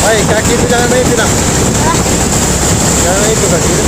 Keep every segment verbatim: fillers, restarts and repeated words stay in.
Hei, kaki tu jangan main tu, nak. Jangan main tu kaki tu.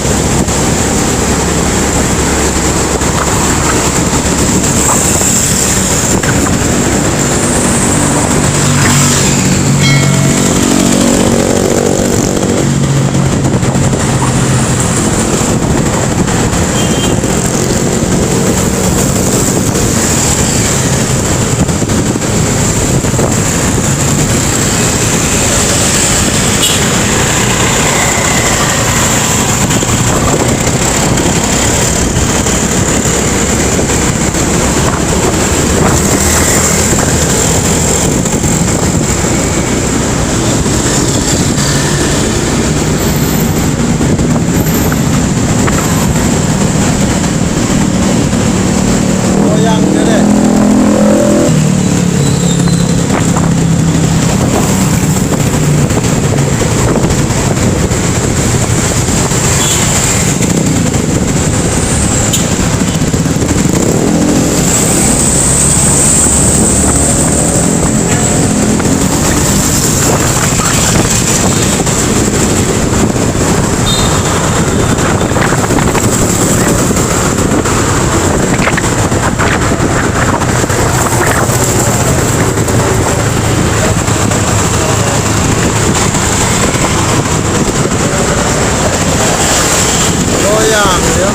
Goyang dia deh. Goyang dia.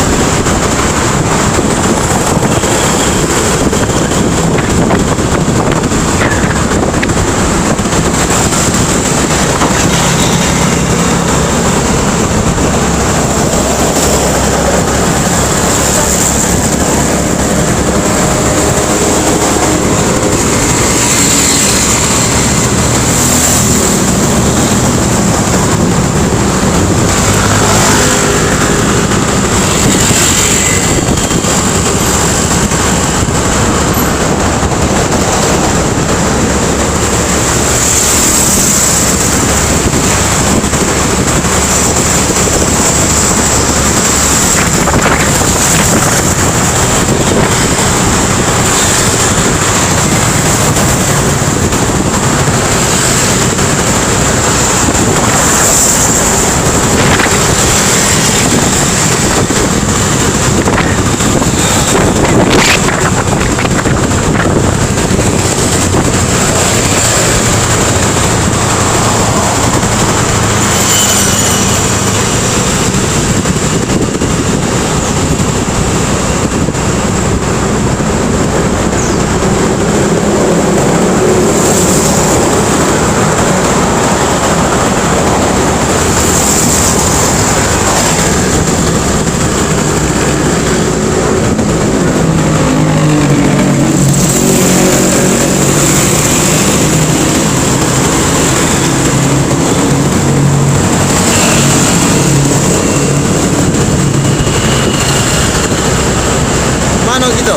Mano kito?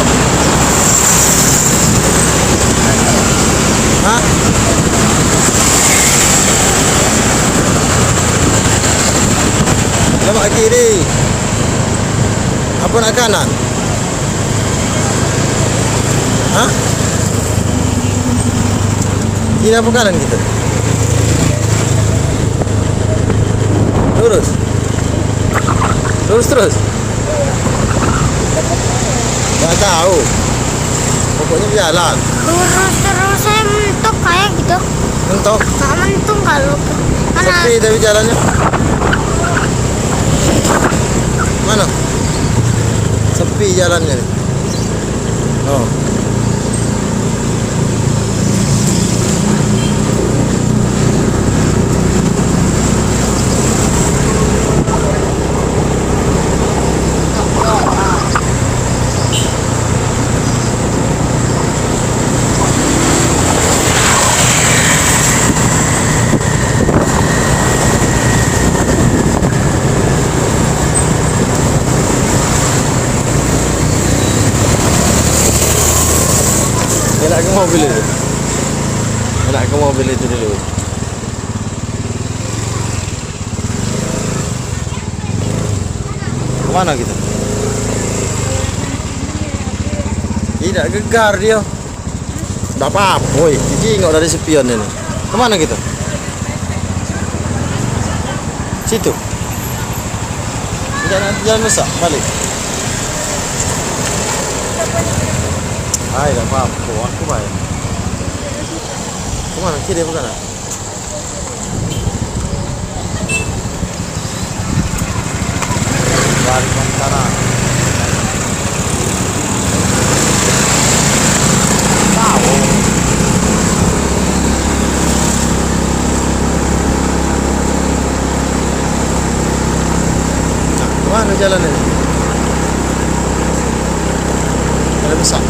Hah? Lemak kiri. Apo nak kanan? Hah? Kiri apo kanan kito? Lurus. Lurus terus. Gak tahu. Pokoknya bejalan. Lurus terus, saya mentok kayak gitu. Mentok. Gak mentung kalau mana. Sepi tapi jalannya. Mana? Sepi jalannya nih. Oh. Elak ke mobil itu. Elak ke mobil itu dulu. Kemana kita? Tidak gegar dia. Tidak apa-apa, woi. Jingok dari sepion ini. Kemana kita? Situ. Tidak, nanti jalan besar balik. Hai, tak apa-apa. Aku baik. Kemana? Kiri apa kanan? Balik kanan. Tahu. Nah, kemana jalan ini? Jalan besar.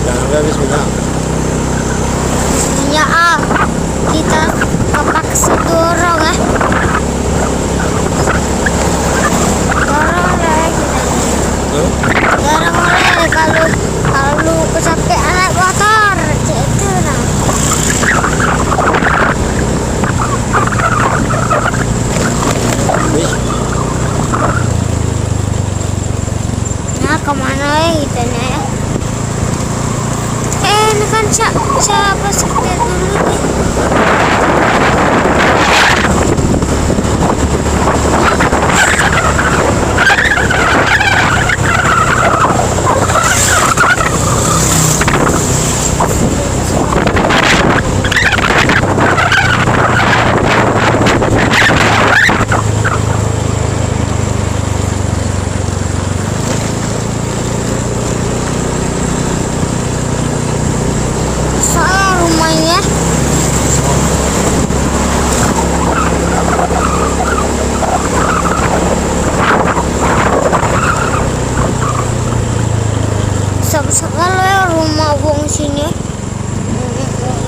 Jangan sampai habis minyak. Habis minyak, ah. Kita terpaksa dorong, eh. Dorong deh kita. Hah? Dorong deh, kalau, kalau kecapean naik motor, cak itu nah. Nah, kemana ya kita nih? Eh, ini kan siapa, siapa sekitar dulu nih? Salah rumahnya. Besar-besar ya rumah wong sini.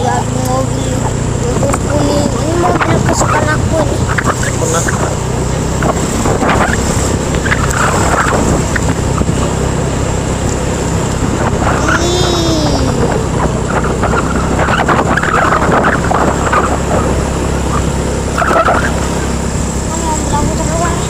Ya, mobil, mobil kuning. Ini mobil kesukaan aku ini. Pernah. Ih. Kamu bilang putar ulang ya?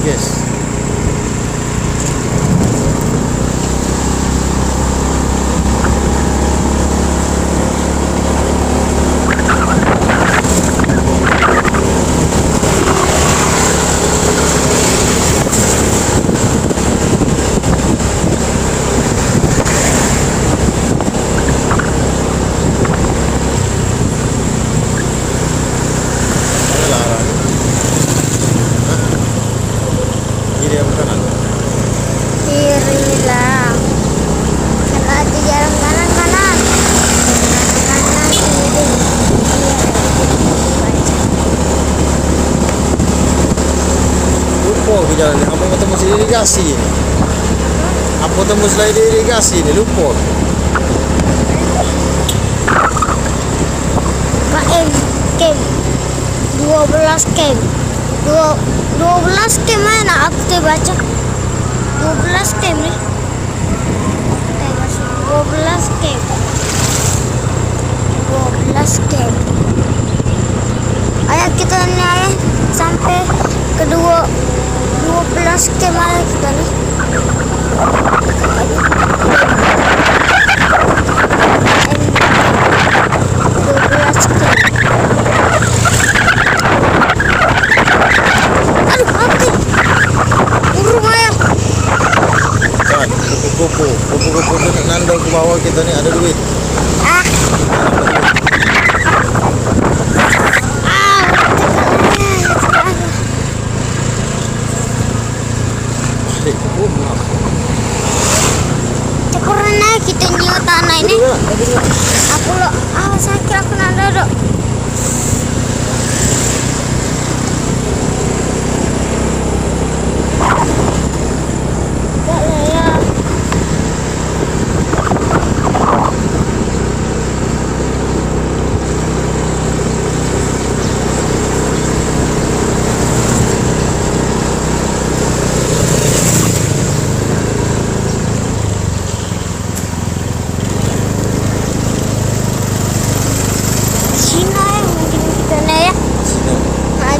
Yes. Kiri apa kanan? Kiri lah. Kalau ada jalan kanan, kanan. Kanan, kiri. Iya. Lupa ke jalan ni. Apa ketemu sini irigasi ni? Apa tembus lai di irigasi ni, lupa. K M, kem. Dua belas kem. Dua, dua belas kem, eh, nak aku tu baca. Dua belas kem ni. Dua belas kem. Dua belas kem. Ayo kita ni, ayo sampai kedua, dua belas kem ayo kita ni. Dua belas kem. Aduh, mati. Burung ayo. Kan, kupu-kupu. Kupu-kupu tu nak nando ke bawah kita ni ada duit. Ah. Ah, tekan aja, tekan aja. Cekuran aja kita nyiut tanah ini. Aku lo, ah, sakit aku nak duduk. Enggak lah ya.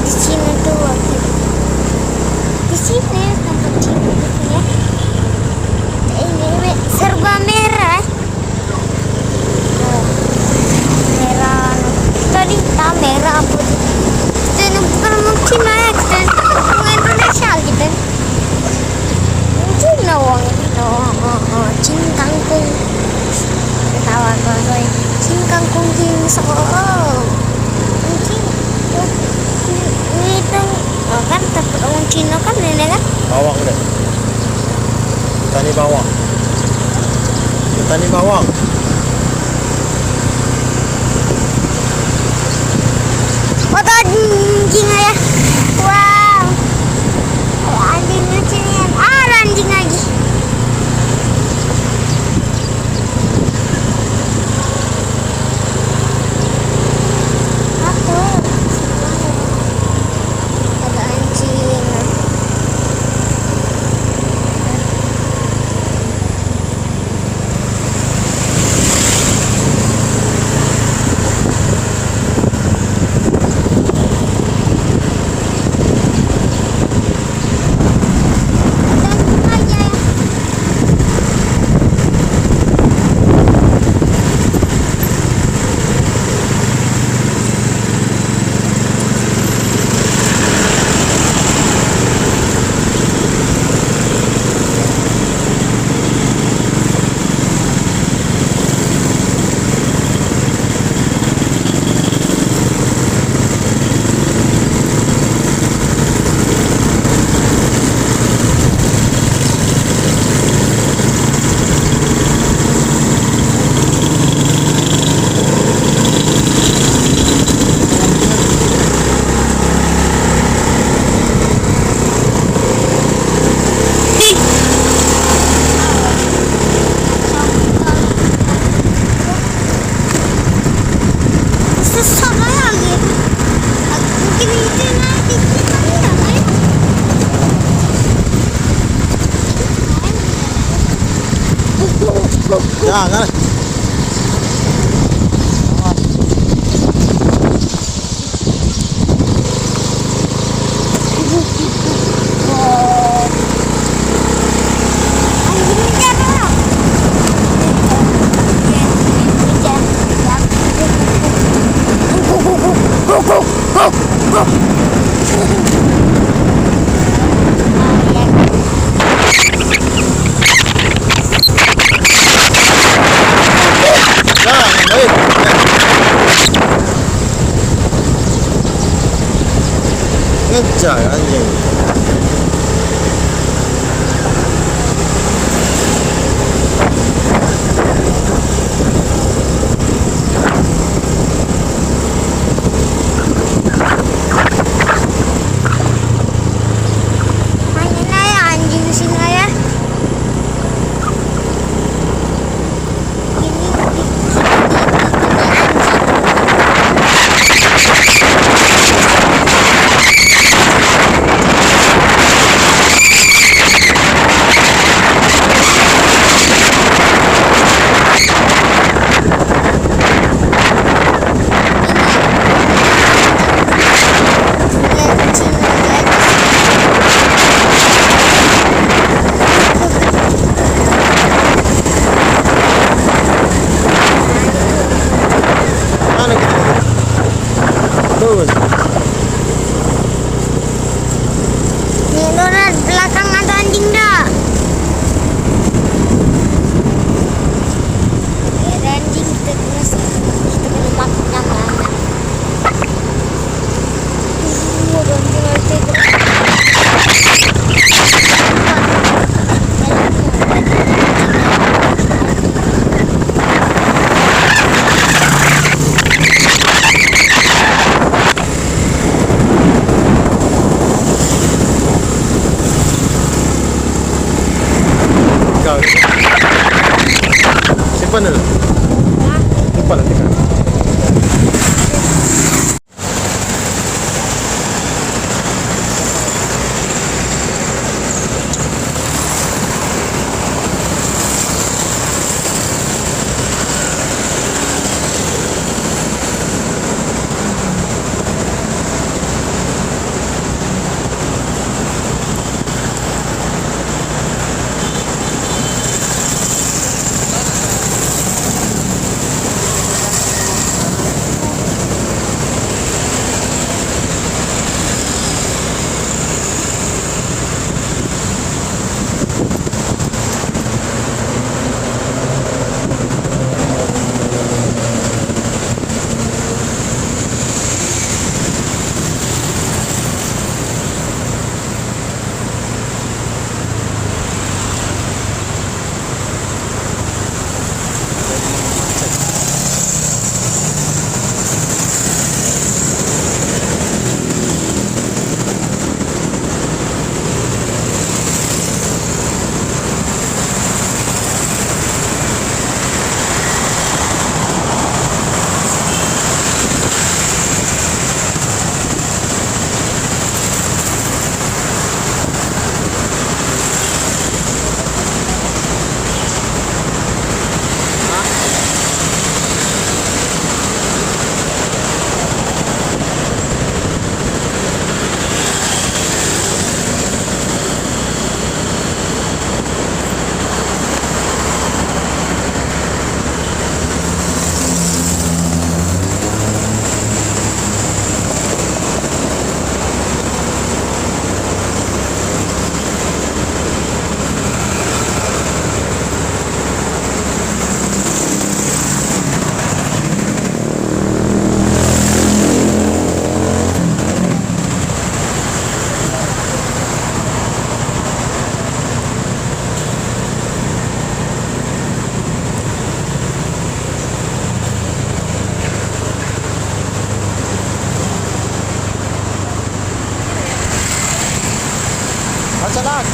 Di sini tuh lagi. Di sini tempat sini ya. Ini serba merah. Merah. Tadi tak merah apa tuh? Kita ini bukan orang Cina ya, kita orang Indonesia kita. Cina wong itu. Oh, oh, oh. Cing kangkung. Ketawa kau, coy. Cing kangkung, cing soko. Cing. Itu. Oh, kan tempat orang Cina kan ini kan? Bawang deh. Petani bawang. Petani bawang. Foto anjing ya. Wow. Anjing lucu nih. Ah, ada anjing lagi. Aku. Ada anjing. Susah banget gitu. Mungkin itu nanti kita lihat, ayo. Jangan. Nah, baik. Ngejar anjing. Main aja anjing sini ya. Mana kita? Terus. Nih, Donat, belakang ada anjing dah. Ada anjing, kita kena, kita kena makan nyamanya. Simpan dulu. Simpan nanti kan.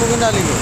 Kendali lu.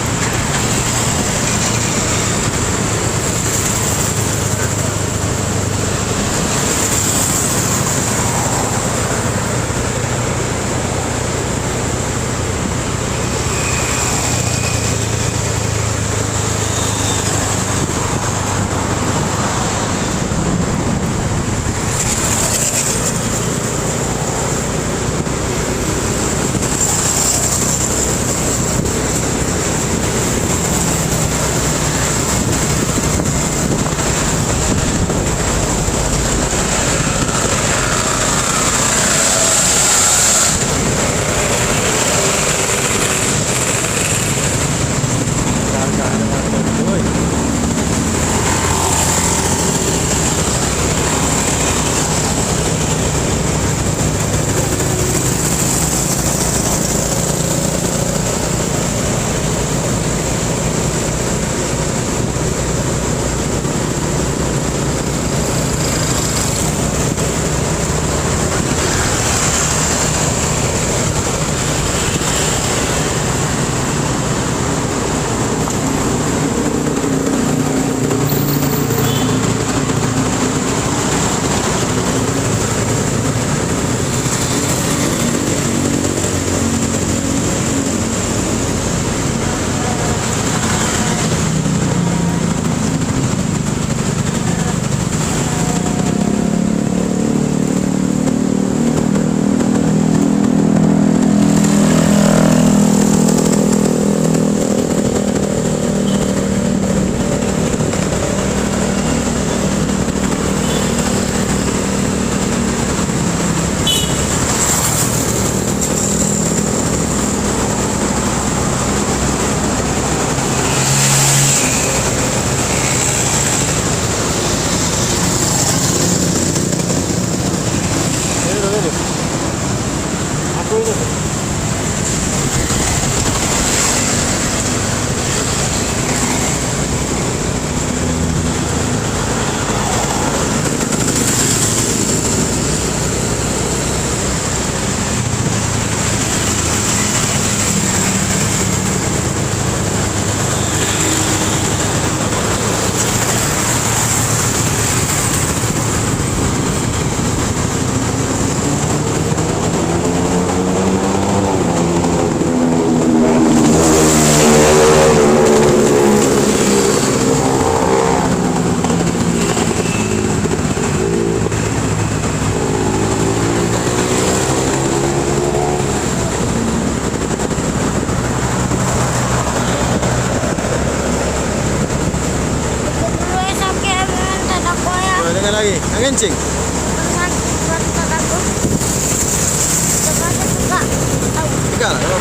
Dulu sakit, ambil tak ada koyak. Nah, dengan lagi. Nak kencing? Sakit, buat tak ada. Coba aja buka. Tahu. Buka lah, kalau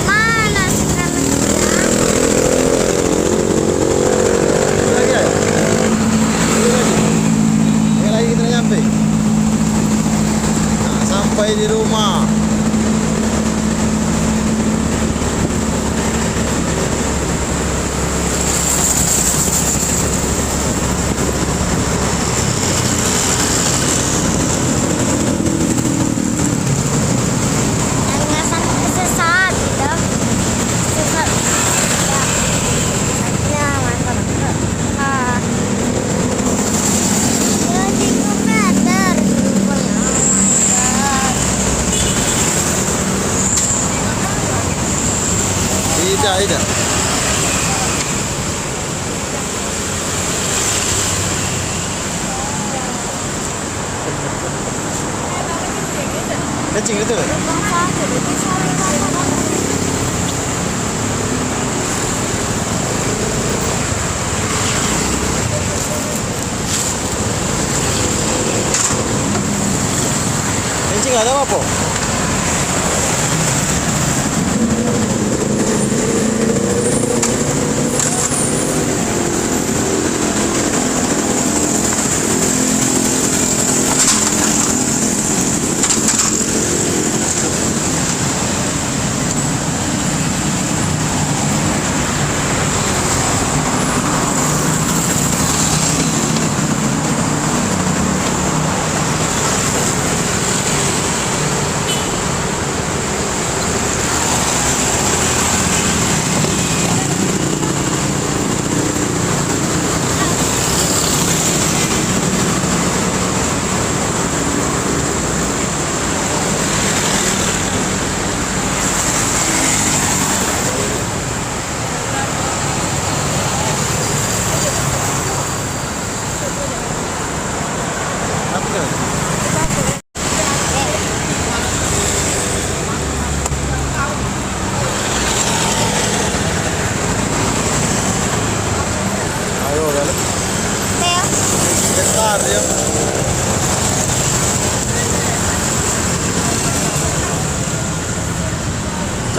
Mana sekarang? Lagi, ayo. Lagi, lagi. Lagi, lagi kita nak nyampe. Nah, sampai di rumah. Yang rasanya sesat gitu. Sesat. Ya. Sesatnya mantap. Ah. Ya, tiga meter. Pokoknya mantap. Tidak, tidak. Kencing gitu. Kencing lah, tak apa-apa.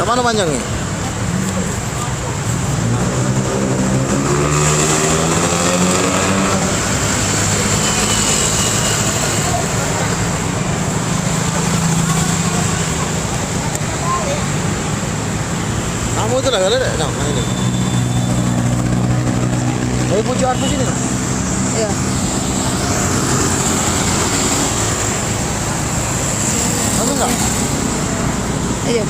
Mano manjang ni? Kamu itu lah, ada dek? Nah, ini. Dari pucuk aku sini, nah. Iya. Kamu enggak? Iya.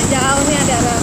Jauh ni ada apa?